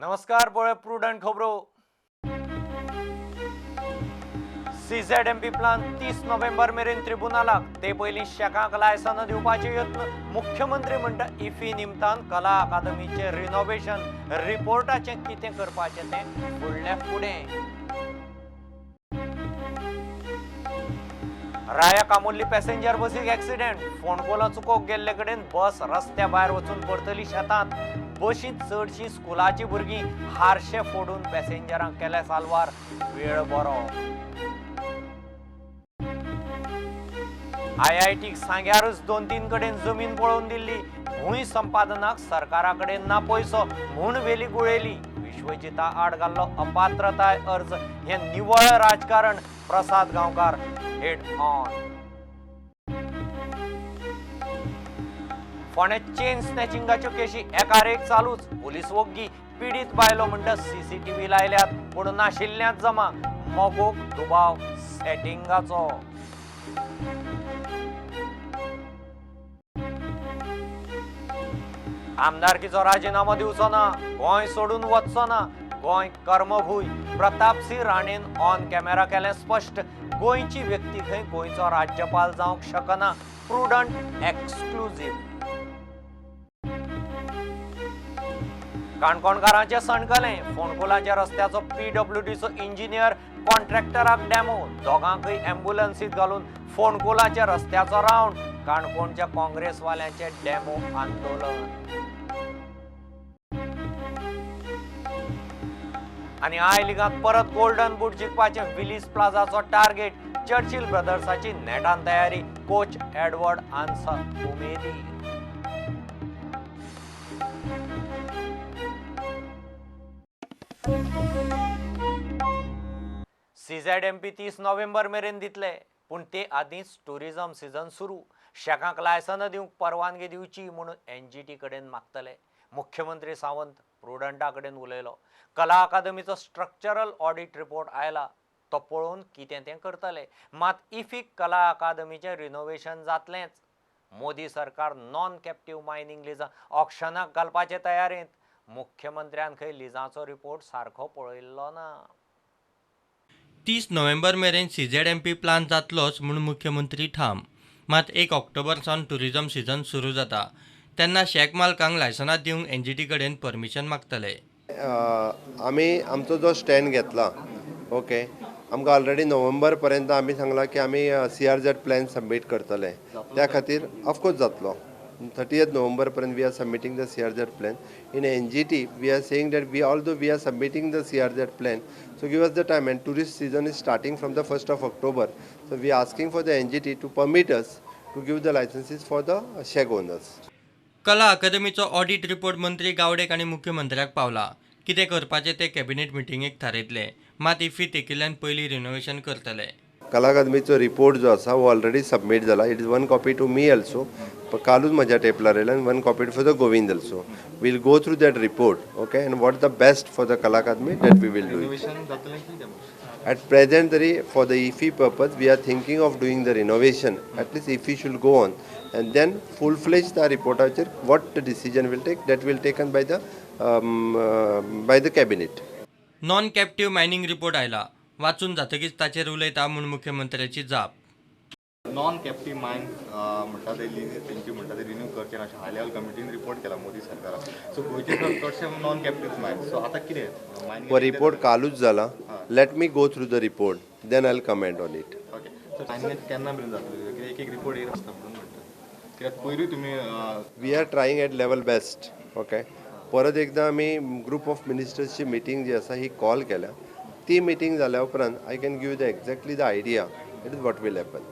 नमस्कार, पळय प्रुडंट खबरो. सीझेडएमपी प्लान 30 नोव्हेंबर मेरेन त्रिबुनालाक, ते पयलीं शेकांक लायसनां दिवपाचे यत्न. मुख्यमंत्री म्हणटा इफी निमतान कला अकादमीचें रिनोव्हेशन रिपोर्टाचें कितें करपाचें तें फुडल्या फुडें. राया कामुर्ली पॅसेंजर बसीक एक्सिडेंट, फोंडकोला चुकोवंक गेल्ले कडेन बस रस्त्या भायर वचून परतली शेतांत. बशींत चडशीं स्कुलाचीं भुरगीं, हारशे फोडून पॅसेंजरांक केले साल्वार. वेळ बरो. आयआयटीक सांग्यारूच 2-3 कडेन जमीन पळोवन दिल्ली. भूंय संपादनाक सरकारा कडेन ना पयसो म्हूण वेली गुळेली. विश्वजिता आड घाल्लो अपात्रताय अर्ज हें निवळ राजकारण. Prasad Gaonkar head on. Ponda chain स्नॅचिंगाच्यो केशी एकार एक चालूच. पुलीस वोग्गी. पिडीत बायलो म्हणटा सीसीटीव्ही लायल्यात पूण नाशिल्ल्यात जमा. मगोक दुबाव सेटिंगाचो. आमदारकीचो राजिनामो दिवचो ना, गोंय सोडून वचचो ना, गोंय कर्मभूंय. प्रतापसिंह राणेन ऑन कॅमेरा केलें स्पश्ट. गोंयची व्यक्ती खंय गोंयचो राज्यपाल जावंक शकना. Prudent exclusive. काणकोणकारांचें सणकलें. फोंडकुलाच्या रस्त्याचो पीडब्ल्यूडीचो इंजिनियर कॉन्ट्रॅक्टराक डॅमो. दोगांकय ॲम्ब्युलन्सीत घालून फोंडकुलाच्या रस्त्याचो रावंड. काणकोणच्या काँग्रेसवाल्यांचें डॅमो आंदोलन. आनी I लिगांत परत गोल्डन बूट जिखपाचें विलीस प्लाझाचो टार्गेट. चर्चिल ब्रदर्साची नेटान तयारी. कोच एडवर्ड आन्सर उमेदी. सीझेडएमपी 30 नोव्हेंबर मेरेन दितले, पूण ते आदींच टुरिझम सिजन सुरू. शेकांक लायसनां दिवंक परवानगी दिवची म्हणून एनजीटी कडेन मागतले. मुख्यमंत्री सावंत प्रुडंटा कडेन उलयलो. कला अकादमीचो स्ट्रक्चरल ऑडिट रिपोर्ट आयला, तो पळोवन कितें तें करतले. मात इफीक कला अकादमीचें रिनोव्हेशन जातलेंच. मोदी सरकार नॉन कॅप्टीव मायनींग लिजां ऑक्शनाक घालपाचे तयारेंत. मुख्यमंत्र्यान खंय लिजांचो रिपोर्ट सारको पळयल्लो ना. 30 नोव्हेंबर मेरेन सीझेडएमपी प्लान जातलोच म्हूण मुख्यमंत्री ठाम. मात 1 ऑक्टोबर सावन टुरिझम सिजन सुरू जाता तेन्ना शॅक मालकांक लायसनां दिवंक एनजीटी कडेन परमिशन मागतले. आमी आमचो जो स्टँड घेतला, ओके, आमकां ऑलरेडी नोव्हेंबर पर्यंत आमी सांगलां की आमी सीआरझेड प्लॅन सबमीट करतले. त्या खातीर ऑफकोर्स जातलो. 30th November पर्यंत we are submitting the CRZ plan. In NGT we are saying that we although we are submitting the CRZ plan, so give us the time, and tourist season is starting from the 1st of October, so we are asking for the NGT to permit us to give the licenses for the shack owners. कला अकादमीचो audit report मंत्री गावडेक आनी मुख्यमंत्र्याक पावला. कितें करपाचें तें cabinet मिटिंगेक थारायतले. मात इफ्फी तेकिल्ल्यान पयलीं रिनोव्हेशन करतले. कला अकादमीचो रिपोर्ट जो आसा हो ऑलरेडी सबमीट जाला. It is one copy to me also, कालूच म्हज्या टेबलार येयला, आनी one copy for the Govind also. We'll go through that report, okay, and what the best for the Kala Akademi that we will do. At present तरी for the IFFI purpose we are thinking of doing the renovation. At least IFFI should go on and then full fledge त्या रिपोर्टाचेर what the decision will take that will taken by the cabinet. Non captive mining report आयला. वाचून जातकीच ताचेर उलयता म्हूण मुख्यमंत्र्याची जाप. Non कॅप्टीव मायन म्हणटा ते तेंची म्हणटा ते रिन्यू करचे ना अशें हाय लेवल कमिटीन रिपोर्ट केला मोदी सरकाराक. सो गोंयचे चडशे नॉन कॅप्टीव मायन. सो आतां कितें मायन? हो रिपोर्ट कालूच जाला. Let me go through the report, then I will comment on it. Okay, so mining केन्ना मेरेन जातलें? कित्याक एक एक रिपोर्ट येयत आसता म्हणून म्हणटा. कित्याक पयरूय तुमी we are trying at level best, okay. परत एकदां आमी ग्रुप ऑफ मिनिस्टर्सची मिटींग जी आसा ही कॉल केल्या. ती मिटींग जाल्या उपरांत I can give the exactly the idea it is what will happen.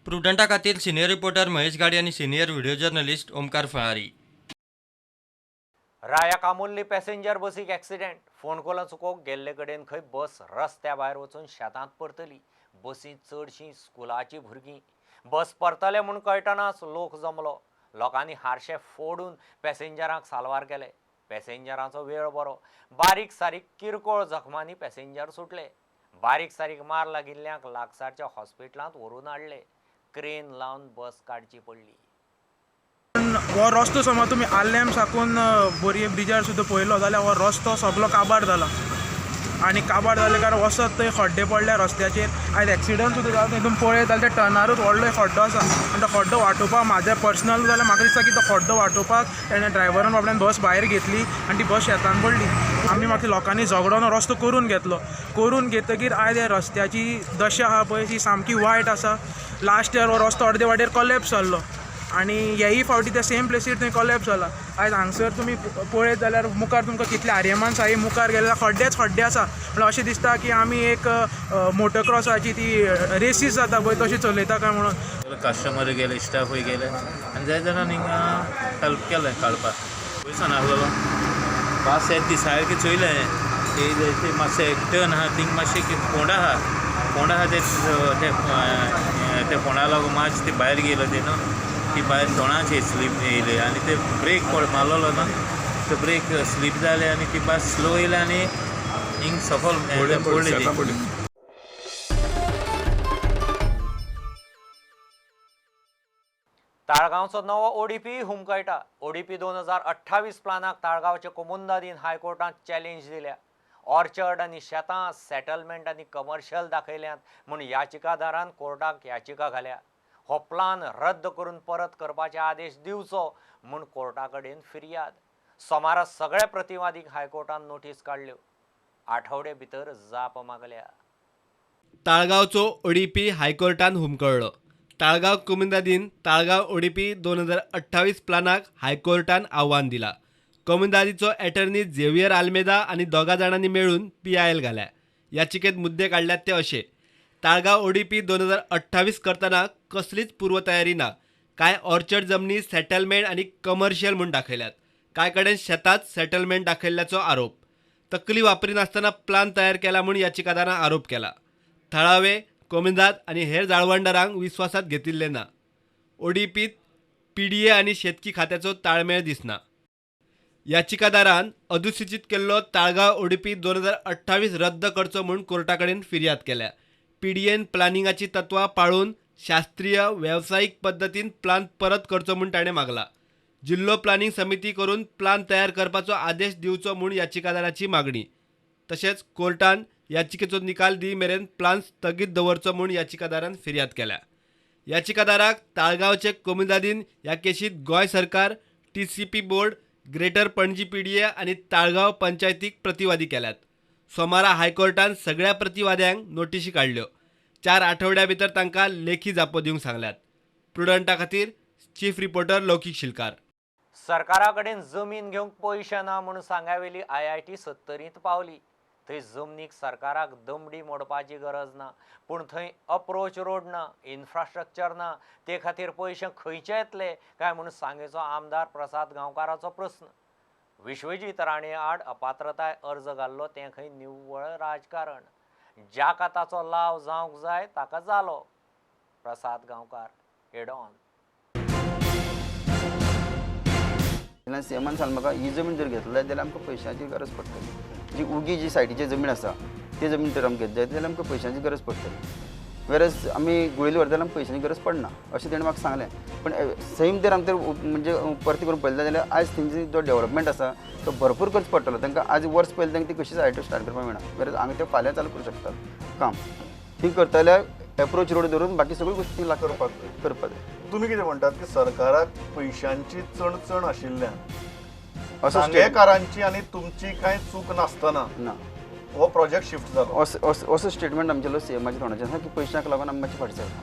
प्रुडंटा खातीर सिनियर रिपोर्टर महेश गाडी आनी senior video journalist Omkar Falari. Raya Camurlim passenger बसीक एक्सिडेंट. फोंडकोला चुकोवंक गेल्ले कडेन खंय बस रस्त्या भायर वचून शेतांत परतली. बसींत चडशीं स्कुलाचीं भुरगीं. बस परतले म्हूण कळटनाच लोक जमलो. लोकांनी हारशे फोडून पॅसेंजरांक साल्वार केले. पॅसेंजरांचो वेळ बरो. बारीक सारीक किरकोळ जखमांनी पॅसेंजर सुटले. बारीक सारीक मार लागिल्ल्यांक लागसारच्या हॉस्पिटलांत व्हरून हाडले. क्रेन लावन बस काडची पडली. हो रस्तो समज तुमी आर्लेम साकून बोरये ब्रिजार सुद्दां पळयलो जाल्यार हो रस्तो सगलो काबार जाला आनी काबार जाले कारण वचत थंय खड्डे पडल्या रस्त्याचेर. आयज एक्सिडंट सुद्दां जाला, तुमी पळयत जाल्यार त्या टर्नारूच व्हडलो एक खड्डो आसा आनी तो खड्डो वाटोवपाक म्हाजें पर्सनल जाल्यार म्हाका दिसता की तो खड्डो वाटोवपाक तेणें ड्रायव्हरान बाबड्यान बस भायर घेतली आनी ती बस शेतान पडली. आमी मागीर लोकांनी झगडोन रस्तो करून घेतलो. करून घेतकीर आयज ह्या रस्त्याची दशा आहा पळय ती सामकी वायट आसा. लास्ट इयर हो रस्तो अर्दे वाटेर कोलॅप्स जाल्लो आनी हेय फावटी त्या सेम प्लेसीर थंय कोलॅप्स जाला. आयज हांगसर तुमी पळयत जाल्यार मुखार तुमकां कितले आर्यमान साई मुखार गेल्यार खड्डेच खड्डे आसा. म्हणल्यार अशें दिसता की आमी एक मोटोक्रॉसाची ती रेसीस जाता पळय तशी चलयता काय म्हणून. कस्टमर गेले, स्टाफूय गेले आनी जाय जाणांनी हिंगा हेल्प केलें काडपाक. पयसो नासलेलो बस येता ती सारकी चोयलें ते मातशें टर्न आहा थिंग मातशें फोंड आहा, फोंड आहा ते ते फोंडा लागून मातशें ती भायर गेलो ते न्हू ती भायर तोंडाचेर स्लीप येयली आनी ते ब्रेक मारलेलो न्हू ते ब्रेक स्लीप जाले आनी ती बस स्लो येयली आनी हिंग सफल पडली ती. ताळगांवचो नवो ओडीपी हुमकळटा. ओडीपी 2028 प्लानाक ताळगांवचे कोमुंदादीन हायकोर्टांत चॅलेंज दिल्या. ऑर्चर्ड आनी शेतां सेटलमेंट आनी कमर्शियल दाखयल्यांत म्हूण याचिकादारान कोर्टाक याचिका घाल्या. हो प्लान रद्द करून परत करपाचे आदेश दिवचो म्हूण कोर्टा कडेन फिर्याद. सोमारा सगळ्या प्रतिवादींक हायकोर्टान नोटीस काडल्यो. आठवडे भितर जाप मागल्या. ताळगांवचो ओडीपी हायकोर्टान हुमकळ्ळो. ताळगांव कोमुनिदादीन ताळगांव ओडीपी 2028 प्लानाक हायकोर्टान आव्हान दिला. कोमुनिदादीचो एटर्नी झेवियर आल्मेदा आनी दोगा जाणांनी मेळून PIL घाल्या. याचिकेत मुद्दे काडल्यात ते अशे: ताळगांव ओडीपी 2028 करतना कसलीच पूर्वतयारी ना. कांय ऑर्चर्ड जमनी सेटलमेंट आनी कमर्शियल म्हूण दाखयल्यात. कांय कडेन शेतांत सेटलमेंट दाखयल्ल्याचो आरोप. तकली वापरिनासतना प्लान तयार केला म्हूण याचिकादारान आरोप केला. थळावे कोमुनिदाद आनी हेर जाळवणदारांक विस्वासात घेतिल्ले ना. ओडीपीत PDA आनी शेतकी खात्याचो ताळमेळ दिसना. याचिकादारान अधिसूचित केल्लो ताळगांव ओडीपी 2028 रद्द करचो म्हूण कोर्टा कडेन फिर्याद केल्या. PDAन प्लानिंगाची तत्वां पाळून शास्त्रीय वेवसायीक पद्दतीन प्लान परत करचो म्हूण ताणें मागला. जिल्लो प्लानिंग समिती करून प्लान तयार करपाचो आदेश दिवचो म्हूण याचिकादाराची मागणी. तशेंच कोर्टान याचिकेचो निकाल दी मेरेन प्लान स्थगीत दवरचो म्हूण याचिकादारान फिर्याद केल्या. याचिकादाराक ताळगांवचे कोमुनिदादीन ह्या केशींत गोंय सरकार, TCP board, greater Panaji PDA आनी ताळगांव पंचायतीक प्रतिवादी केल्यात. सोमारा हायकोर्टान सगळ्या प्रतिवाद्यांक नोटिशी काडल्यो. 4 आठवड्या भितर तांकां लेखी जापो दिवंक सांगल्यात. प्रुडंटा खातीर चीफ रिपोर्टर लौकीक शिलकार. सरकारा कडेन जमीन घेवंक पयशे ना म्हूण सांग्यावेली IIT सत्तरींत पावली. थंय जमनीक सरकाराक दमडी मोडपाची गरज ना, पूण थंय अप्रोच रोड ना, इन्फ्रास्ट्रक्चर ना, ते खातीर पयशे खंयचे येतले काय म्हूण सांगेचो आमदार प्रसाद गांवकाराचो प्रस्न. विश्वजीत राणे आड अपात्रताय अर्ज घाल्लो तें खंय निव्वळ राजकारण. ज्याका ताचो लाव जावंक जाय ताका जालो. प्रसाद गांवकार हेड ऑन. सीएमान सांगलें म्हाका ही जमीन जर घेतली जाल्यार आमकां पयशांची गरज पडटली. जी उगी जी सायडीची जमीन आसा ती जमीन जर आमकां घेत जायत जाल्यार आमकां पयशांची गरज पडटली. वेरज आमी गुळेली व्हरता जाल्यार आमकां पयशांची गरज पडना अशें तेणें म्हाका सांगलें. पूण सेम जर आमी तर म्हणजे परती करून पळयलें जाल्यार आयज तेंची जो डेवलपमेंट आसा तो भरपूर खर्च पडटलो तांकां. आज वर्स पयलीं तांकां ती कशीच आयटम स्टार्ट करपाक मेळना. वेरज हांगा ते फाल्यां चालू करूं शकतात काम. ती करता जाल्यार एप्रोच रोड धरून बाकी सगळ्यो गोश्टी करपाक जाय. तुमी कितें म्हणटात की सरकाराक पयशांची चणचण आशिल्ल्यान सांगेकारांची आनी तुमची कांय चूक नासतना ना हो प्रोजेक्ट शिफ्ट जालो असो स्टेटमेंट आमचेलो सीएमाच्या तोंडाचेर आसा की पयशांक लागून आमी मातशें फाटीं सरता.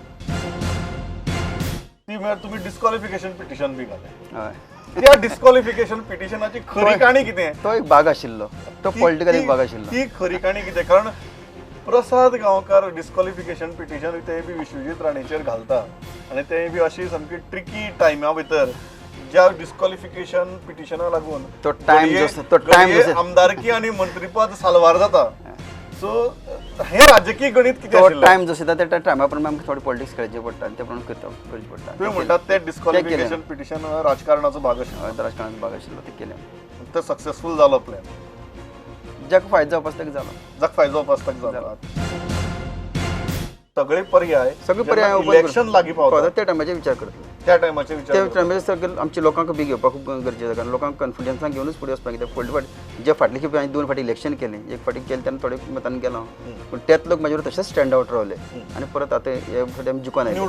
ती म्हळ्यार तुमी डिस्क्वॉलिफिकेशन पिटिशन बी घालें. हय, त्या डिस्क्वॉलिफिकेशन पिटिशनाची खरी काणी कितें? तो एक भाग आशिल्लो, तो पॉलिटिकल एक भाग आशिल्लो. ती खरी काणी कितें? कारण प्रसाद गांवकार डिस्क्वॉलिफिकेशन पिटिशन ते बी विश्वजीत राणेचेर घालता आनी ते बी अशी सामकी ट्रिकी टायमा भितर ज्या डिस्क्वॉलिफिकेशन पिटिशना लागून तो टायम आमदारकी आनी मंत्रीपद साल्वार जाता. सो हे राजकीय गणित कितें आशिल्लें? टायम जसो येता त्या टायमा प्रमाणे आमकां थोडे पॉलिटिक्स खेळचे पडटा आनी ते प्रमाणे करचें पडटा. तुमी म्हणटात ते डिस्क्वॉलिफिकेशन पिटिशन राजकारणाचो भाग आशिल्लो. राजकारणाचो भाग आशिल्लो, ते केलें. ते सक्सेसफूल जालो प्लॅन. जाका फायदो जावपा आसता जालो, जाका फायदो जावपा आसता जालो. सगळे पर्याय सगळे पर्याय इलेक्शन लागीं पावता त्या टायमाचेर विचार करतले. त्या टायमाचे विचार त्या टायमाचेर सगळे आमच्या लोकांक बी घेवपाक खूब गरजेचें आसा, कारण लोकांक कॉन्फिडन्सान घेवनूच फुडें वचपाक, कित्याक फुडले फावट जे फाटले खेपे हांवें 2 फावटी इलेक्शन केलें, एक फावटी केलें तेन्ना थोडे मतान गेलो पूण तेच लोक म्हाजे तशेंच स्टँड आवट रावले आनी परत आतां हे फावटी आमी जिखून आयले,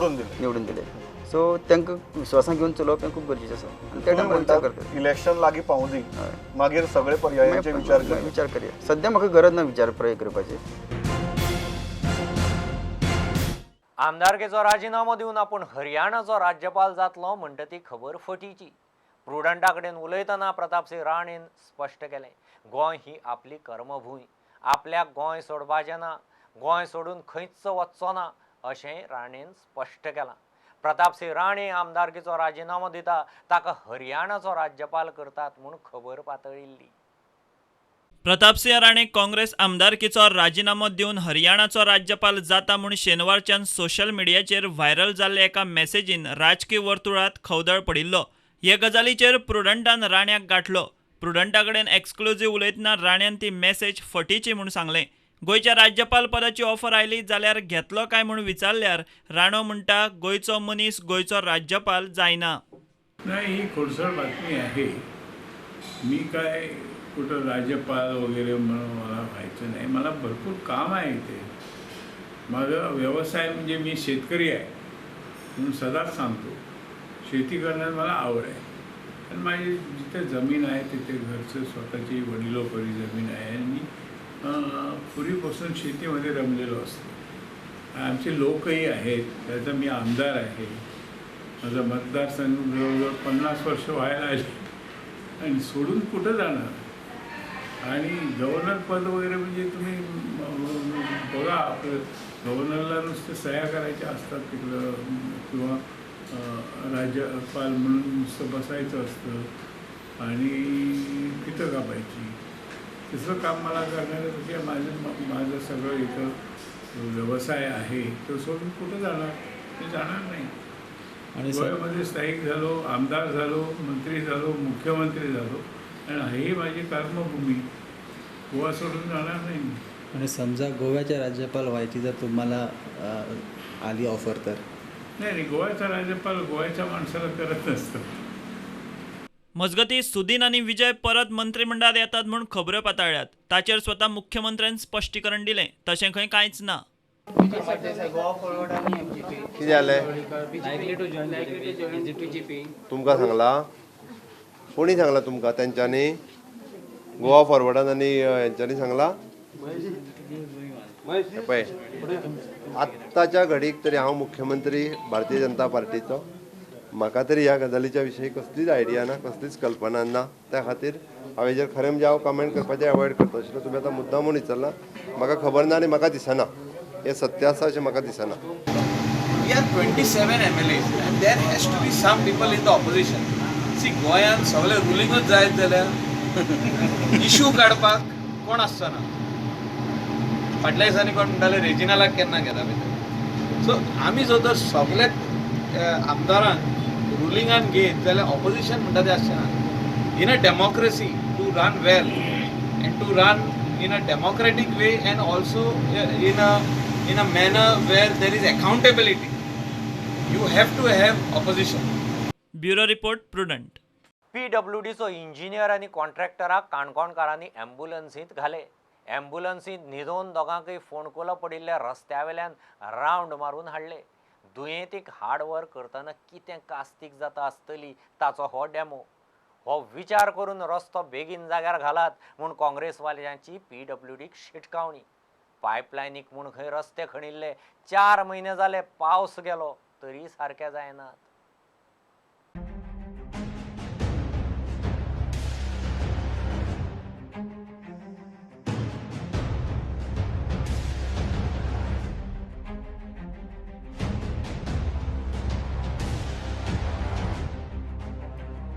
निवडून दिले. सो तांकां विश्वासान घेवन चलोवप हें खूब गरजेचें आसा आनी त्या टायमार विचार करता. इलेक्शन लागीं पावूं दी, मागीर सगळे पर्यायांचे विचार करया. सद्या म्हाका गरज ना विचार पर्याय करपाची. आमदारकेचो राजिनामो दिवन आपूण हरियाणाचो राज्यपाल जातलो म्हणटा ती खबर फटीची. प्रुडंटा कडेन उलयतना प्रतापसिंह राणेन स्पश्ट केलें, गोंय ही आपली कर्मभूंय, आपल्याक गोंय सोडपाचें ना, गोंय सोडून खंयच वचचो ना अशें राणेन स्पश्ट केलां. प्रतापसिंह राणे आमदारकेचो राजिनामो दिता ताका हरियाणाचो राज्यपाल करतात म्हूण खबर पातळिल्ली. प्रतापसिंह राणे काँग्रेस आमदारकीचो राजिनामो दिवन हरियाणाचो राज्यपाल जाता म्हूण शेनवारच्यान सोशल मिडियाचेर व्हायरल जाल्ल्या एका मॅसेजीन राजकी वर्तुळांत खवदळ पडिल्लो. हे गजालीचेर प्रुडंटान राण्याक गांठलो. प्रुडंटा कडेन एक्सक्लुझीव उलयतना राण्यान ती मॅसेज फटीची म्हूण सांगलें. गोंयच्या राज्यपाल पदाची ऑफर आयली जाल्यार घेतलो काय म्हूण विचारल्यार राणो म्हणटा, गोंयचो मनीस गोंयचो राज्यपाल जायना. नाही, ही खोडसळ बातमी आहे. मी काय कुठं राज्यपाल वगैरे म्हणून मला व्हायचं नाही. मला भरपूर काम आहे इथे. माझा व्यवसाय म्हणजे मी शेतकरी आहे म्हणून सदाच सांगतो, शेती करण्यात मला आवड आहे आणि माझी जिथे जमीन आहे तिथे घरचं स्वतःची वडिलोपरी जमीन आहे आणि मी पूर्वीपासून शेतीमध्ये रमलेलो असतो. आमचे लोकही आहेत, त्याचा मी आमदार आहे. माझा मतदारसंघ जवळजवळ 50 वर्ष व्हायला आली आणि सोडून कुठं जाणार. आणि गव्हर्नर पद वगैरे म्हणजे तुम्ही बघा, आपलं गव्हर्नरला नुसतं सह्या करायच्या असतात तिकडं किंवा राज्यपाल म्हणून नुसतं बसायचं असतं आणि तिथं कापायची. तिसरं काम मला करण्यापेक्षा माझं सगळं इथं व्यवसाय आहे तो सोडून कुठं जाणार, मी जाणार नाही. आणि गोव्यामध्ये स्थायिक झालो, आमदार झालो, मंत्री झालो, मुख्यमंत्री झालो आणि ही माझी कर्मभूमी, गोवा सोडून जाणार नाही. आणि समजा गोव्याच्या राज्यपाल व्हायची जर तुम्हाला आली ऑफर तर? नाही नाही, गोव्याचा राज्यपाल गोव्याच्या माणसाला करत नसतं. मजगतीं सुदीन आनी विजय परत मंत्रिमंडळात येतात म्हूण खबऱ्यो पातळ्ळ्यात. ताचेर स्वता मुख्यमंत्र्यान स्पश्टीकरण दिलें. तशें खंय कांयच ना. कितें जालें तुमकां सांगलां? कोणी सांगलां तुमकां? तेंच्यांनी गोवा फॉरवर्डान आनी हेंच्यांनी सांगलां? पळय, आत्ताच्या घडीक तरी हांव मुख्यमंत्री भारतीय जनता पार्टीचो, म्हाका तरी ह्या गजालीच्या विशयी कसलीच आयडिया ना, कसलीच कल्पना ना. त्या खातीर हांव हेजेर खरें म्हणजे हांव कमेंट करपाचें एवॉयड करता. आशिल्लो तुमी आतां मुद्दाम म्हूण विचारलां, म्हाका खबर ना आनी म्हाका दिसना हें सत्य आसा अशें म्हाका दिसना. We are 27 MLAs and there has to be some people in the opposition. See, गोंयांत सगळे रुलिंगूच जायत जाल्यार इशू काडपाक कोण आसचो ना. फाटल्या दिसांनी कोण म्हणटाले रेजिनालाक केन्ना घेता भितर. सो आमी जर तर सगळे आमदारांक रुलिंगान घेत जाल्यार ऑपोजिशन म्हणटा तें आसचें ना. In a democracy to run well and to run in a democratic way and also in a manner where there is accountability, you have to have opposition. Bureau report, Prudent. पीडब्ल्यूडीचो engineer आनी कॉन्ट्रॅक्टराक काणकोणकारांनी ॲम्ब्युलन्सींत घाले. ॲम्ब्युलन्सींत न्हिदोवन दोगांकय फोंडकुलां पडिल्ल्या रस्त्या वेल्यान round मारून हाडले. दुयेंतीक हार्डवर्क करतना कितें कास्तीक जाता आसतली ताचो हो डेमो. हो विचार करून रस्तो बेगीन जाग्यार घालात म्हूण काँग्रेसवाल्यांची पीडब्ल्यूडीक शिटकावणी. पायपलायनीक म्हूण खंय रस्ते खणिल्ले 4 म्हयने जाले, पावस गेलो तरी सारके जायनात.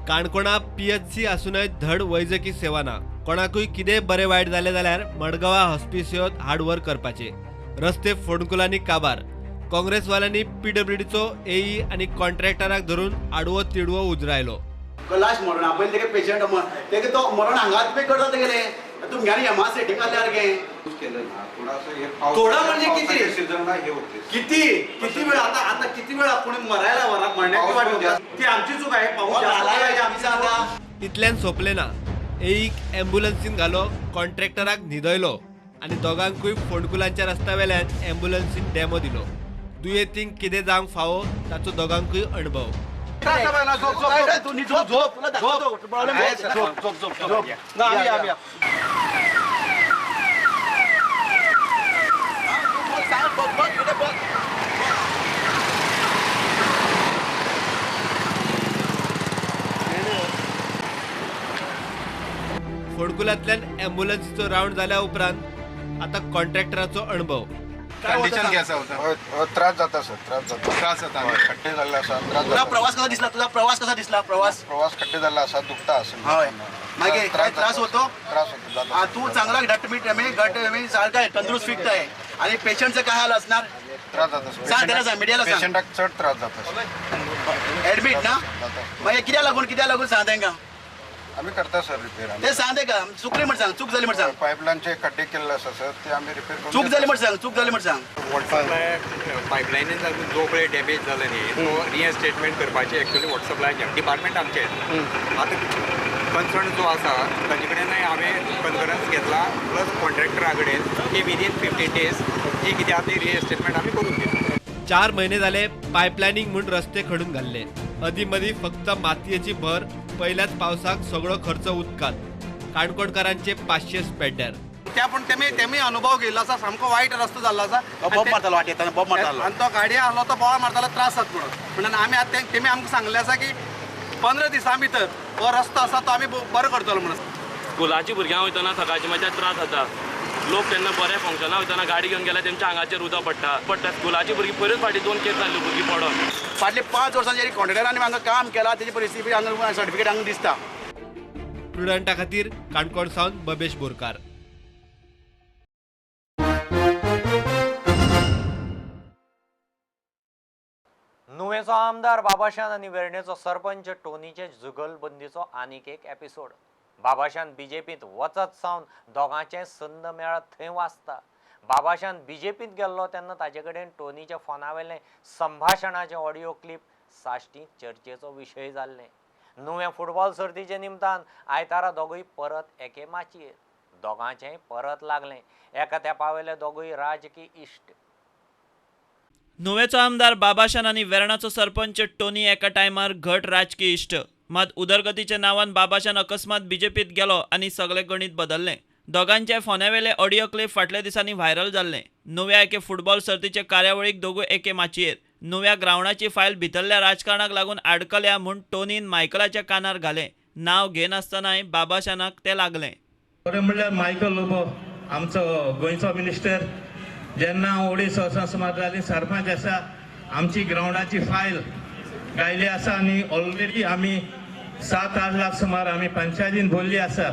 काणकोणा पीएचसी आसूनय धड वैजकी सेवा ना. कोणाकूय कितें बरें वायट जालें जाल्यार मडगांवा हॉस्पिसियोत हार्डवर्क करपाचें. रस्ते फोंडकुलांनी काबार. काँग्रेसवाल्यांनी पीडब्ल्यूडीचो एई आनी कॉन्ट्रॅक्टराक धरून आडवो तिडवो उजरायलो. लास्ट मरण पयलीं तेगे पेशंट तेगे तो मरण हांगाच पे करता तेगेले तुमगेले एमा सेटींग जाल्यार थोडा म्हणजे किती किती किती वेळ आता आता किती वेळ कोणी मरायला मरण्याची वाट बघतात. ती आमची चूक आहे, पाऊस जास्त झाला. इतल्यान सोंपलें ना, एक ॲम्ब्युलन्सीन घालो, कॉन्ट्रॅक्टराक न्हिदयलो आनी दोगांकूय फोंडकुलांच्या रस्त्या वेल्यान ॲम्ब्युलन्सीन डेमो दिलो. दुयेंतींक कितें जावंक फावो ताचो दोगांकूय अणभव. फोंडकुलांतल्यान ॲम्ब्युलन्सीचो रावंड जाल्या उपरांत आतां कॉन्ट्रॅक्टराचो अणभव. कंडिशन कितें आसा? त्रास जाता सर, त्रास जाता, त्रास जाता, खड्डे जाल्ले आसा. तुझा प्रवास कसा दिसला? तुझा प्रवास कसा दिसला? प्रवास प्रवास खड्डे जाल्ले आसा, दुखता आसा. हय, मागीर काय त्रास होतो? त्रास होतो. तू चांगला घटमीट घट सारखा तंदुरुस्त फिट आहे. आणि पेशंटचं काय हाल असणार? त्रास जाता. सांग त्याला, सांग मीडियाला सांग. पेशंटाक चड त्रास जाता. ऍडमिट ना मागीर कित्याक लागून, कित्याक लागून सांग तांकां. आमी करता सर रिपेर. ते सांग का, चुकली म्हण सांग, चूक जाली म्हण सांग. पायपलायनचे खड्डे केल्ले आसा सर, ते आमी रिपेर करून. चूक जाली म्हण सांग, चूक जाली म्हण सांग. वॉटर पायपलायनीन लागून जो पळय डॅमेज जाला न्ही तो रिइन्स्टेटमेंट करपाची एक्चुअली वॉटर सप्लाय डिपार्टमेंट आमचें. आतां कन्सर्न जो आसा ताजे कडेन हांवें कन्फरन्स घेतला प्लस कॉन्ट्रॅक्टरा कडेन की विदीन 15 डेज जी कितें आसा ती रिइन्स्टेटमेंट आमी करून दितले. 4 म्हयने जाले पायपलायनींग म्हूण रस्ते खणून घाल्ले. अदीं मदीं फक्त मातयेची भर, पयल्याच पावसाक सगळो खर्च उदकांत. काणकोणकारांचे 500 पेड्ड्यार. त्या पूण तेमी अनुभव घेयल्लो आसा, सामको वायट रस्तो जाल्लो आसा. बोब मारतालो वाट येताना, बोब मारतालो आनी तो गाडये आहलो तो बोवाळ मारतालो, त्रास जाता म्हणून. म्हणून आमी आतां तेमी आमकां सांगलें आसा की 15 दिसां भितर हो रस्तो आसा तो आमी बरो करतलो म्हणून. स्कुलाची भुरग्यां वयतना सकाळची मातशे त्रास जाता. लोक तेन्ना बऱ्या फंक्शनाक वयतना गाडी घेवन गेल्यार तेमच्या आंगाचेर उदक पडटा पडटा. स्कुलाची भुरगीं पयरूच फाटीं 2 केस जाल्ल्यो भुरगीं पडोन. फाटले 5 वर्सांचेर कॉन्ट्रॅक्टरांनी हांगा काम केलां, तेजी परिस्थिती हांगा सर्टिफिकेट हांगा दिसता. प्रुडंटा खातीर काणकोण सावन बबेश बोरकार. नुवेचो आमदार बाबाशान आनी वेर्णेचो सरपंच टोनीचे जुगलबंदीचो आनीक एक एपिसोड. बाबाशान बीजेपींत वचत सावन दोगांचें संद मेळत थंय वाचता. बाबाशान बीजेपींत गेल्लो तेन्ना ताजे कडेन टोनीच्या फोनावेलें संभाशणाचें ऑडियो क्लिप साश्टी चर्चेचो विशय जाल्लें. नुवें फुटबॉल सर्तीचे निमतान आयतारा दोगूय परत एके माचयेर. दोगांचेंय परत लागलें. एका तेंपावेले दोगूय राजकी इश्ट. नुवेचो आमदार बाबाशान आनी वेर्णाचो सरपंच टोनी एका टायमार घट राजकी इश्ट. मात उदरगतीच्या नांवान बाबाशान अकस्मात बीजेपीत गेलो आनी सगळें गणीत बदल्लें. दोगांचे फोनावेले ऑडियो क्लिप फाटल्या दिसांनी व्हायरल जाल्लें. नुव्या एके फुटबॉल सर्तीचे कार्यावळीक दोगूय एके माचयेर. नुव्या ग्रावंडाची फायल भितरल्या राजकारणाक लागून आडकल्या म्हूण टोनीन मायकलाच्या कानार घालें. नांव घेनासतनाय बाबाशानाक तें लागलें. खरें म्हणल्यार मायकल लोबो आमचो गोंयचो मिनिस्टर जेन्ना 2.5 वर्सां सुमार जालीं सरपंच आसा, आमची ग्रावंडाची फायल गायली आसा आनी ऑलरेडी आमी 7-8 लाख सुमार आमी पंचायतीन भरली आसा.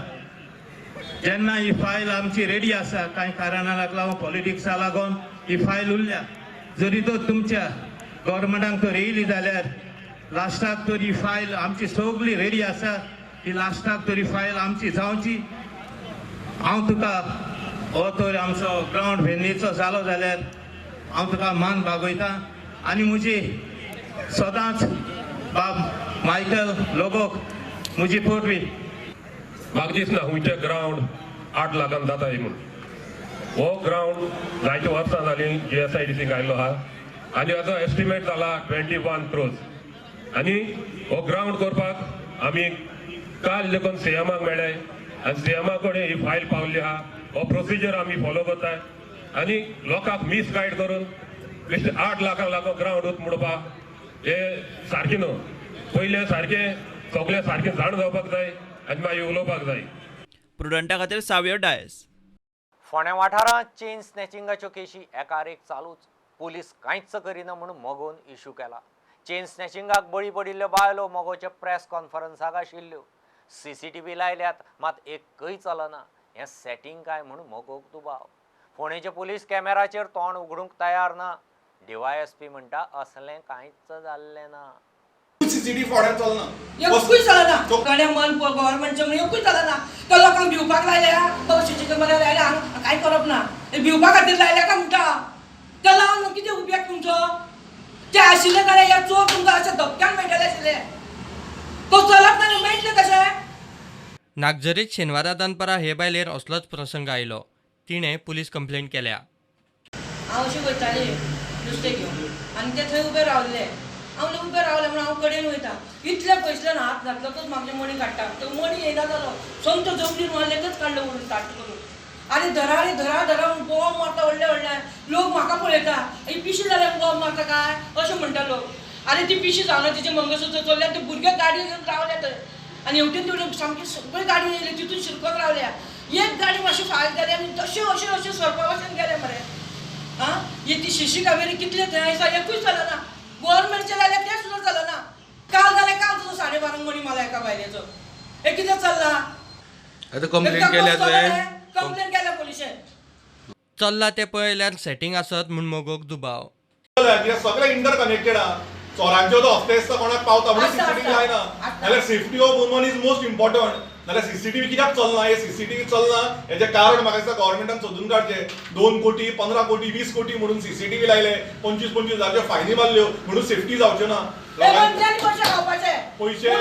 जेन्ना ही फायल आमची रेडी आसा, कांय कारणाक लागून पॉलिटिक्सा लागून ही फायल उरल्या. जरी तो तुमच्या गव्हर्मेंटाक तर येयली जाल्यार लास्टाक तर ही फायल आमची सगळी रेडी आसा, ही लास्टाक तरी फायल आमची जावची. हांव तुका हो तर आमचो ग्रावंड वेर्णेचो जालो जाल्यार हांव तुका मान बागयता आनी म्हजी सदांच बाब मायकल लोबोक म्हजी पोटवी. म्हाका दिसना खंयचे ग्रावंड 8 लाखान जाता म्हूण. हो ग्रावंड जायते वर्सां जालीं GSIDC आयिल्लो आहा आनी हाजो एस्टिमेट जाला 21 crores. आनी हो ग्रावंड करपाक आमी काल देखून सीएमाक मेळ्ळे आनी सीएमा कडेन ही फायल पावल्ली आहा. हो प्रोसिजर आमी फॉलो करताय आनी लोकांक मिसगायड करून 8 लाखांक लागून ग्रावंड म्हणपाक हे सारकें न्हू. पयलें सारकें सगळें सारकें जाण जावपाक जाय आनी मागीर उलोवपाक जाय. प्रुडंटा खातीर सावियो डायस. फोंड्या वाठारांत चेन स्नॅचिंगाच्यो केशी एकार एक चालूच. पुलीस कांयच करिना म्हूण मगोन इशू केला. चेन स्नॅचिंगाक बळी पडिल्ल्यो बायलो मगोच्या प्रेस कॉन्फरन्साक आशिल्ल्यो. सीसीटीव्ही लायल्यात मात एकय चलना. हें सेटींग काय म्हूण मगोक दुबाव. फोंडेचे पुलीस कॅमेराचेर तोंड उगडूंक तयार ना. डीवायएसपी म्हणटा असलें कांयच जाल्लें ना. एकूय सीसीटीव्ही फोंड्यात चलना, एकूय चलना. गड्या मन गव्हर्मेंटचें म्हणून एकूय चलना. तो लोकांक भिवपाक लायल्या, बाबा सीसी कॅमेरा लायल्या, हांगा कांय करप ना, भिवपा खातीर लायल्या काय म्हणटा. ते लावन कितें उपयोग तुमचो? ते आशिल्ले जाल्यार हे चोर तुमकां अशें धपक्यान मेळटले आशिल्ले. तो चलप ना, मेळटले कशें? नागझरीत शेनवारा दनपारा हे बायलेर असलोच प्रसंग आयलो. तिणें पुलीस कंप्लेंट केल्या. हांव अशें वयतालें नुस्तें घेवन आनी ते थंय उबे रावले. हांव उबें रावलें म्हणून हांव कडेन वयता, इतल्या पयसल्यान हात घातलो तोच म्हाजे मणी काडटा. तो मणी येयना जालो, सोमतो जमनीर मारलेकच काडलो म्हणून ताट करून. आरे धरा रे धरा धरा म्हणून बॉम्ब मारता व्हडले व्हडले. लोक म्हाका पळयता, ही पिशी जाल्यार बॉम्ब मारता काय अशें म्हणटा लोक. आरे ती पिशी जावना, तिचें मंगळसूत्र चोरल्यार ते भुरगे गाडी घेवन रावल्या थंय आनी हेवटेन तेवटेन सामकी सगळी गाडी येयली, तितून शिरकत रावल्या. एक गाडी मातशी फास्ट जाली आनी तशें अशें अशें सरपा भशेन गेले मरे. आं, ही ती शिशी कावेरी कितले थंय आसा, एकूय चलना. गव्हर्मेंटचे जाल्यार तें सुद्दां चलना. काल जाल्यार काल तुजो 12:30 मणी मारला एका बायलेचो. हे कितें चल्लां? आतां कंप्लेन केल्या तुवें? कंप्लेन केल्या पोलिशेन. चल्ला तें पळयल्यार सेटींग आसत म्हूण मगोक दुबाव. सगळे इंटर कनेक्टेड आहा. चोरांच्यो तो हस्ते दिसता कोणाक पावता म्हणून सीसीटीव्ही लायना. जाल्यार safety of woman is most important. जाल्यार सीसीटीव्ही कित्याक चलना? हे सीसीटीव्ही चलना हेजें कारण म्हाका दिसता गव्हर्मेंटान सोदून काडचें. 2 कोटी, 15 कोटी, 20 कोटी म्हणून सीसीटीव्ही लायले, 25-25 हजारच्यो फायनी मारल्यो म्हणून सेफ्टी जावच्यो ना. पयशे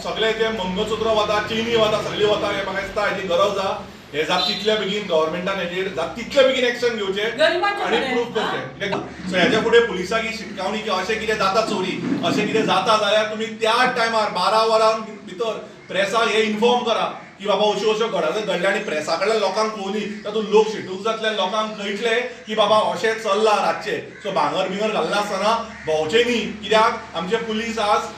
सगळे ते मंगळसूत्र वता, चेनी वता, सगळी वता. हे म्हाका दिसता हेजी गरज आहा. हे जात तितल्या बेगीन गव्हर्मेंटान हेजेर जात तितल्या बेगीन एक्शन घेवचें आनी प्रूफ करचें. सो हेच्या फुडें पुलिसांक ही शिटकावणी की अशें कितें जाता चोरी, अशें कितें जाता जाल्यार तुमी त्या टायमार 12 वरां भितर प्रेसाक हे इन्फॉर्म करा की बाबा अश्यो अश्यो घडले आनी प्रेसा कडल्यान लोकांक पळोवनी, तातूंत लोक शिटूक जातले, लोकांक कळटलें की बाबा अशें चल्लां रातचें. सो भांगर बिंगर घालनासतना भोंवचें न्ही, कित्याक आमचे पुलीस आज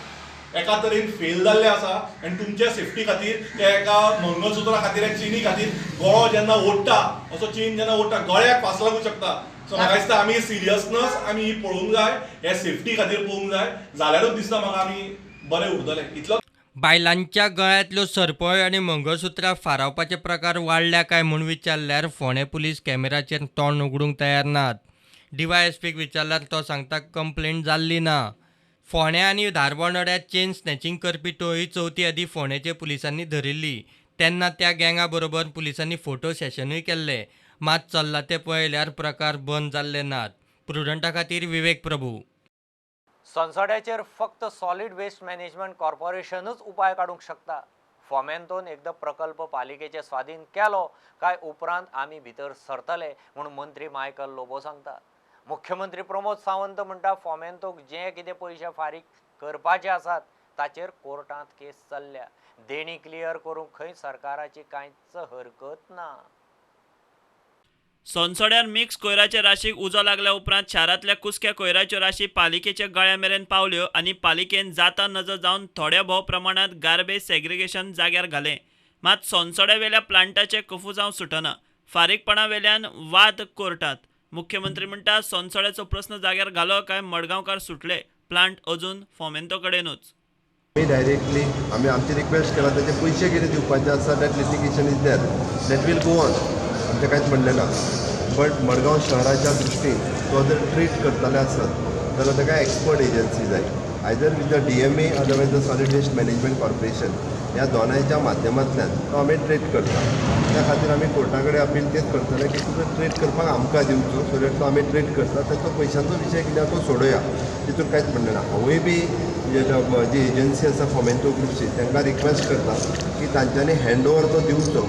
एका तरेन फेल जाल्ले आसा आनी तुमच्या सेफ्टी खातीर ते एका मंगळसुत्रा खातीर, एक चेनी खातीर गळो जेन्ना ओडटा, असो चेन जेन्ना ओडटा गळ्याक फास लागूंक शकता. सो म्हाका दिसता आमी सिरियसनस आमी ही पळोवंक जाय, हे सेफ्टी खातीर पळोवंक जाय, जाल्यारूच दिसता म्हाका आमी बरे उरतले. इतलो बायलांच्या गळ्यांतल्यो सरपळ्यो आनी मंगळसुत्रां फारावपाचे प्रकार वाडल्या काय म्हूण विचारल्यार फोंडें पुलीस कॅमेराचेर तोंड उगडूंक तयार नात. डीवायएसपीक विचारल्यार तो सांगता कंप्लेंट जाल्ली ना. फोंडें आनी धारबांदोड्यां चेन स्नॅचिंग करपी टोळी चवथी आदीं फोंडेंचे पुलिसांनी धरिल्ली. तेन्ना त्या गँगा बरोबर पुलिसांनी फोटो सेशनूय केल्लें. मात चल्ला तें पळयल्यार प्रकार बंद जाल्ले नात. प्रुडंटा खातीर विवेक प्रभू. सोनसड्याचेर फक्त सॉलिड वेस्ट मॅनेजमेंट कॉर्पोरेशनूच उपाय काडूंक शकता. फोमेंतोन एकदां प्रकल्प पालिकेचे स्वाधीन केलो काय उपरांत आमी भितर सरतले म्हूण मंत्री मायकल लोबो सांगता. मुख्यमंत्री प्रमोद सावंत म्हणटा फोमेंतोक जे कितें पयशे फारीक करपाचे आसात ताचेर कोर्टांत केस चल्ल्या. देणी क्लियर करूंक खंय सरकाराची कांयच हरकत ना. सोनसड्यार मिक्स कोयराचे राशीक उजो लागल्या उपरांत शारांतल्या कुसक्या कोयराच्यो राशी पालिकेच्या गळ्या मेरेन पावल्यो आनी पालिकेन जाता नजो जावन थोड्या भोव प्रमाणांत गार्बेज सेग्रिगेशन जाग्यार घालें. मात सोनसड्यावेल्या प्लांटाचें कफुजांव सुटना. फारीकपणा वेल्यान वाद कोर्टांत. मुख्यमंत्री म्हणटा सोनसड्याचो प्रस्न जाग्यार घालो काय मडगांवकार सुटले, प्लांट अजून फोमेंतो कडेनूच. आमी डायरेक्टली आमी आमची रिक्वेस्ट केला, ताचे पयशे कितें दिवपाचे आसा that litigation is there, that will go on, आमचें कांयच म्हणलें ना. बट मडगांव शहराच्या दृश्टीन तो जर ट्रीट करतले आसत जाल्यार ताका एक्सपर्ट एजन्सी जाय, either with the DMA otherwise the solid waste management corporation. ह्या दोनांयच्या माध्यमांतल्यान तो आमी ट्रीट करता. त्या खातीर आमी कोर्टा कडेन अपील तेच करतले की तुजो ट्रीट करपाक आमकां दिवचो, सो that तो आमी ट्रीट करता. ताचो पयशांचो विशय कितें तो सोडोया, तितून कांयच म्हणणें ना. हांवूय बी जी एजन्सी आसा फोमेंतो ग्रुपची तांकां रिक्वेस्ट करता की तांच्यांनी हँड ओवर तो दिवचो,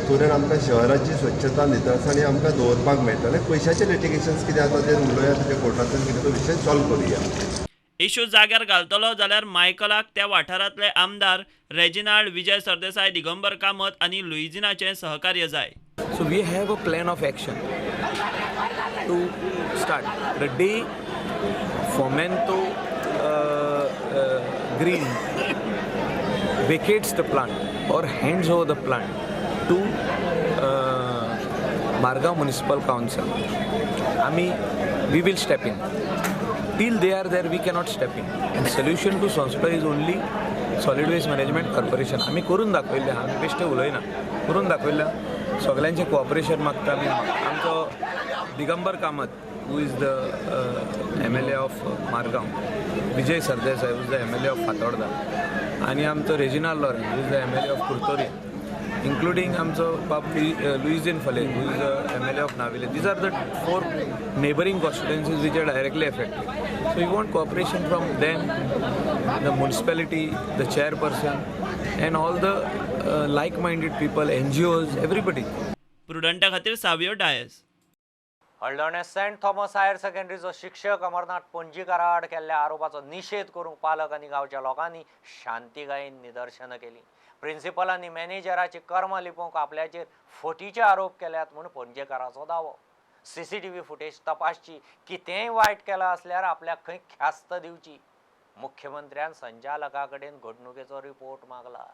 सो that आमकां शहराची स्वच्छता नितळसाणी आमकां दवरपाक मेळटलें. पयशाचे लिटिगेशन्स कितें आसा तें उलोवया, तेजे कोर्टांतल्यान कितें तो विशय सॉल्व करुया. इशू जाग्यार घालतलो जाल्यार मायकलाक त्या वाठारांतले आमदार रेजिनाल्ड विजय सरदेसाय, दिगंबर कामत आनी लुइझिनाचें सहकार्य जाय. So we have a plan of action to start the day Fomento Green vacates the plant or hands over the plant to Margao Municipal Council. Ami, we will step in. Till they are there, we cannot step in. And solution to Sonsoda is only Solid Waste Management Corporation. आमी करून दाखयल्लें, आमी बेश्टें उलयना, करून दाखयल्लें. सगळ्यांचें cooperation मागता आमी. आमचो Digambar Kamat who is the MLA of Margao, Vijay Sardesai, who is the MLA of Fatorda, आनी आमचो Reginald Lourenco, who is the MLA of Curtorim, including आमचो बाब Luizinho Faleiro, who is the MLA of Navelim. These are the 4 neighbouring constituencies which are directly affected. So we want cooperation from them, the municipality, the chairperson and all the like minded people, NGOs, everybody. प्रुडंटा खातीर Savio Dias. Aldona Saint Thomas higher सेकंडरीचो शिक्षक अमरनाथ पणजीकारा आड केल्ल्या आरोपाचो निशेध करूंक पालक आनी गांवच्या लोकांनी शांतिकायेन निदर्शनां केलीं. प्रिन्सिपलांनी मॅनेजराची कर्मां लिपोवंक आपल्याचेर फटीचे आरोप केल्यात म्हूण पणजेकाराचो दावो. सीसीटीव्ही फुटेज तपासची, कितेंय वायट केलां आसल्यार आपल्याक खंय ख्यास्त दिवची. मुख्यमंत्र्यान संचालका कडेन घडणुकेचो रिपोर्ट मागला.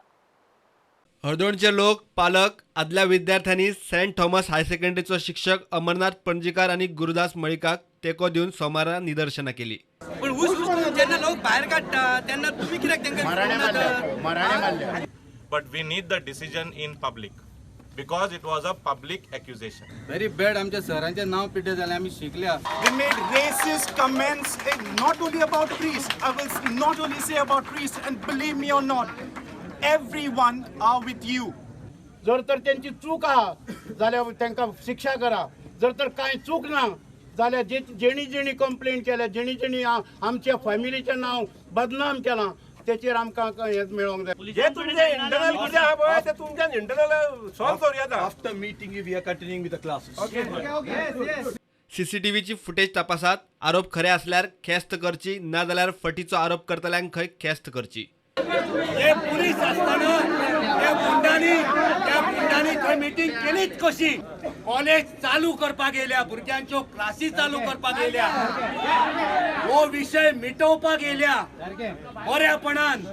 हळदोणचे लोक, पालक, आदल्या विद्यार्थ्यांनी सेंट थॉमस हायर सेकंडरीचो शिक्षक अमरनाथ पणजीकार आनी गुरुदास मळिकाक तेंको दिवन सोमारा निदर्शनां केली. पूण जेन्ना लोक भायर काडटा तेन्ना तुमी कित्याक तांकां? But we need the decision in public because it was a public accusation. Very bad. आमच्या सरांचें नांव पिड्डे जालें, आमी शिकल्या. They made racist comments not only about priests. I will not only say about priests, and believe me or not, everyone are with you. जर तर त्यांची चूक आहा जाल्यार तांकां शिक्षा करा, जर तर कांय चूक ना जाल्यार जेणी जेणी कंप्लेन केल्या, जेणी जेणी आमच्या फॅमिलीचें नांव बदनाम केलां तेचेर आमकां हें मेळोंक जाय. हे तुमचें इंटरनल कितें आहा पळय तें तुमच्यान इंटरनल सॉल्व करूं येता. After meeting we are continuing with the classes. सीसीटीव्हीची footage तपासात, आरोप खरे आसल्यार ख्यास्त करची, ना जाल्यार फटीचो आरोप करतल्यांक खंय ख्यास्त करची. हे पुलीस असताना त्या गुंडांनी थंय मिटींग केलीच कशी? कॉलेज चालू करपाक येयल्या, भुरग्यांच्यो क्लासी चालू करपाक येयल्या, हो विशय मिटोवपाक येयल्या बऱ्यापणान.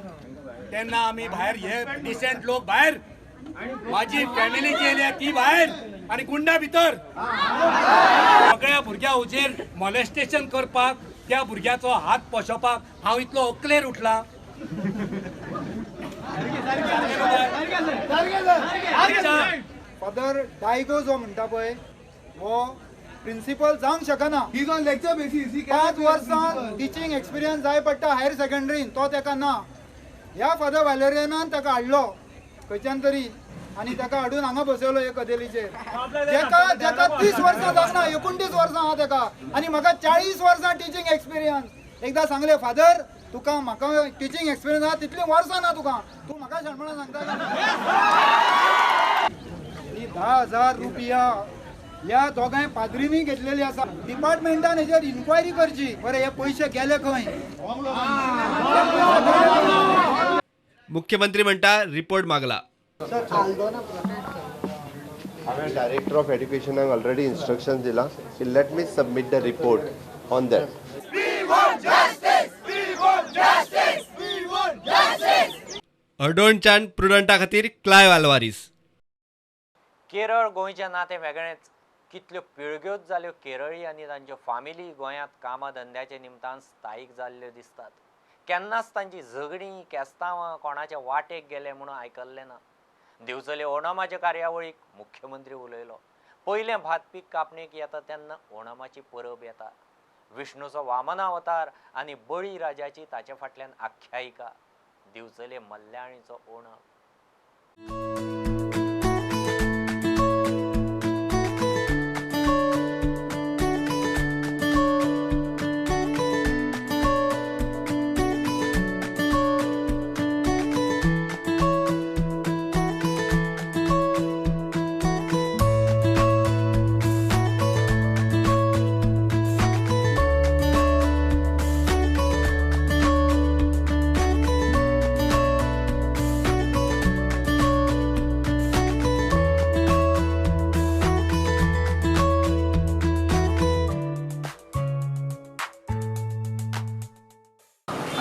तेन्ना आमी भायर, हे डिसेंट लोक भायर, माझी फॅमिली जी येयल्या ती भायर आनी गुंडा भितर. सगळ्या भुरग्यां हुजेर मॉलेस्टेशन करपाक, त्या भुरग्याचो हात पोशोवपाक हांव इतलो अकलेर उठला. फादर डायगो जो म्हणटा पळय हो प्रिन्सिपल जावंक शकना. He is on lecture basis. 5 वर्सां टिचींग एक्सपिरियन्स जाय पडटा हायर सेकंडरीन, तो तेका ना. ह्या फादर व्हॅलेरियनान ताका हाडलो खंयच्यान तरी आनी ताका हाडून हांगा बसयलो हे कदेलीचेर. जेका जेका 30 वर्सां जावंक ना, 29 वर्सां आहा तेका, आनी म्हाका 40 वर्सां टिचींग एक्सपिरियन्स. एकदां सांगलें, फादर तुका म्हाका टिचींग एक्सपिरियन्स आहा तितलीं वर्सां ना तुका, तूं म्हाका शाणपणां सांगता. 10,000 रुपया ह्या दोगांय पाद्रींनी घेतलेली आसा. डिपार्टमेंटान हेजेर इन्क्वायरी करची, बरें हे पयशे गेले खंय. मुख्यमंत्री म्हणटा रिपोर्ट मागला. हांवें डायरेक्टर ऑफ एड्युकेशनाक ऑलरेडी इन्स्ट्रक्शन दिलां की let me submit the report on that. हळदोणच्यान प्रुडंटा खातीर क्लायव आल्वारीस. केरळ गोंयचें नातें वेगळेंच. कितल्यो पिळग्योच जाल्यो केरळी आनी तांच्यो फामिली गोंयांत कामा धंद्याच्या निमतान स्थायीक जाल्ल्यो दिसतात. केन्नाच तांची झगडीं केस्तांवां कोणाच्या वाटेक गेले म्हणून आयकल्लें ना. दिवचले ओणमाच्या कार्यावळीक मुख्यमंत्री उलयलो. पयलें भात पीक कापणेक येता तेन्ना ओणमाची परब येता. विष्णूचो वामनावतार आनी बळी राजाची ताचे फाटल्यान आख्यायिका. दिवचले मल्याळीचो ओणम.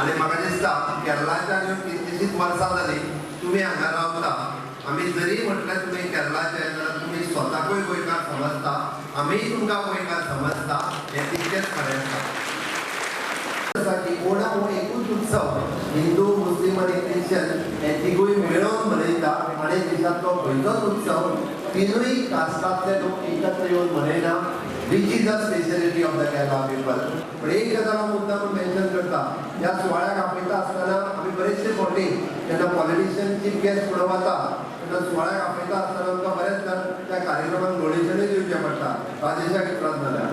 आनी म्हाका दिसता केरळाच्यान येवन कितलींशींच वर्सां जालीं तुमी हांगा रावता. आमी जरी म्हटलें तुमी केरळाचे जाल्यार तुमी स्वताकूय गोंयकार समजता, आमीय तुमकां गोंयकार समजता, हें तितकेंच खरें आसा. की ओणम हो एकूच उत्सव हिंदू, मुस्लीम आनी क्रिश्चन हे तिगूय मेळोवन मनयता आनी देशांतलो खंयचोच उत्सव तिनूय कास्टांतले लोक एकत्र येवन मनयना. Which is the speciality of the Kerala people. पण एक गजाल हांव मुद्दाम मेन्शन करता, ह्या सुवाळ्याक आपयता आसतना आमी बरेचशे फावटी जेन्ना पॉलिटिशियन चीफ गेस्ट म्हणून वता तेन्ना सुवाळ्याक आपयता आसतना आमकां बरेच जाण त्या कार्यक्रमाक डोनेशनूय दिवचें पडटा, राजेशाक त्रास जाल्यार.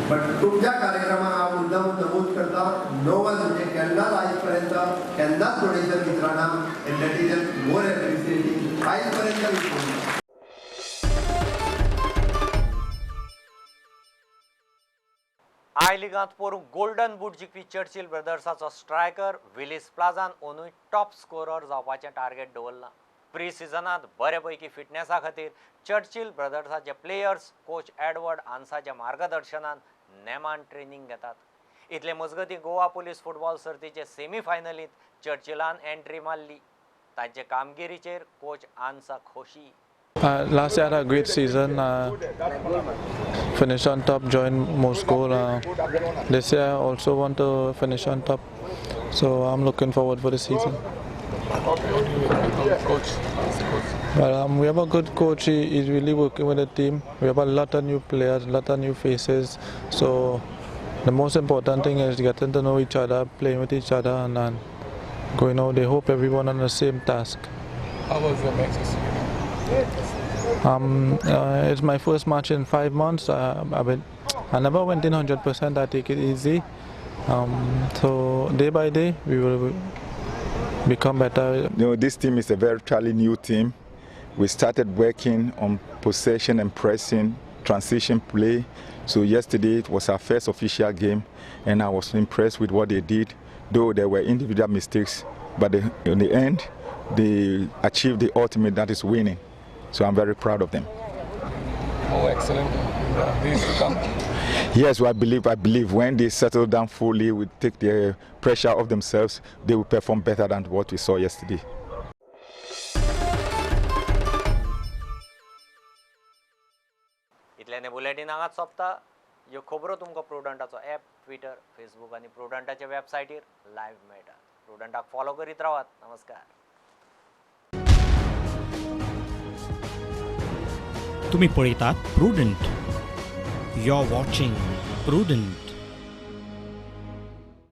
बट तुमच्या कार्यक्रमाक हांव मुद्दाम नमूद करता, नो वन म्हणजे केन्नाच आयज पर्यंत केन्नाच donation विचारना, and that is more appreciating आयज पर्यंत विचारना. I लिगांत पोरूं गोल्डन बूट जिखपी चर्चिल ब्रदर्साचो स्ट्रायकर विलीस प्लाझान अंदूय टॉप स्कोरर जावपाचें टार्गेट दवरलां. प्री सिजनांत बरे पैकी फिटनेसा खातीर चर्चिल ब्रदर्साचे प्लेयर्स कोच एडवर्ड आन्साच्या मार्गदर्शनान नेमान ट्रेनींग घेतात. इतले मजगतीं गोवा पुलीस फुटबॉल सर्तीचे सेमीफायनलींत चर्चिलान एंट्री मारली. तांचे कामगिरीचेर कोच आन्सा खोशी. Last year I had a great season, finished on top, joined most goal. This year I also want to finish on top, so I'm looking forward for the season. Coach. Well, we have a good coach. He's really working with the team. We have a lot of new players, lot of new faces. So the most important thing is getting to know each other, playing with each other, and going out. They hope everyone on the same task. How was the match yesterday? It's my first match in 5 months. I never went in 100%. I take it easy. So day by day we will become better. You know, this team is a virtually new team. We started working on possession and pressing, transition play. So yesterday it was our first official game, and I was impressed with what they did. Though there were individual mistakes, but in the end, they achieved the ultimate, that is winning. So I'm very proud of them. Oh, excellent. This to come. Yes, well, I believe when they settle down fully, we take the pressure off themselves, they will perform better than what we saw yesterday. इतल्याने bulletin हांगाच सोंपता. ह्यो खबरो तुमकां प्रुडंटाचो app, Twitter, Facebook आनी प्रुडंटाच्या वेबसायटीर live मेळटा. प्रुडंटाक follow करीत रावात. नमस्कार. तुम्ही पळयतात Prudent. You are watching Prudent.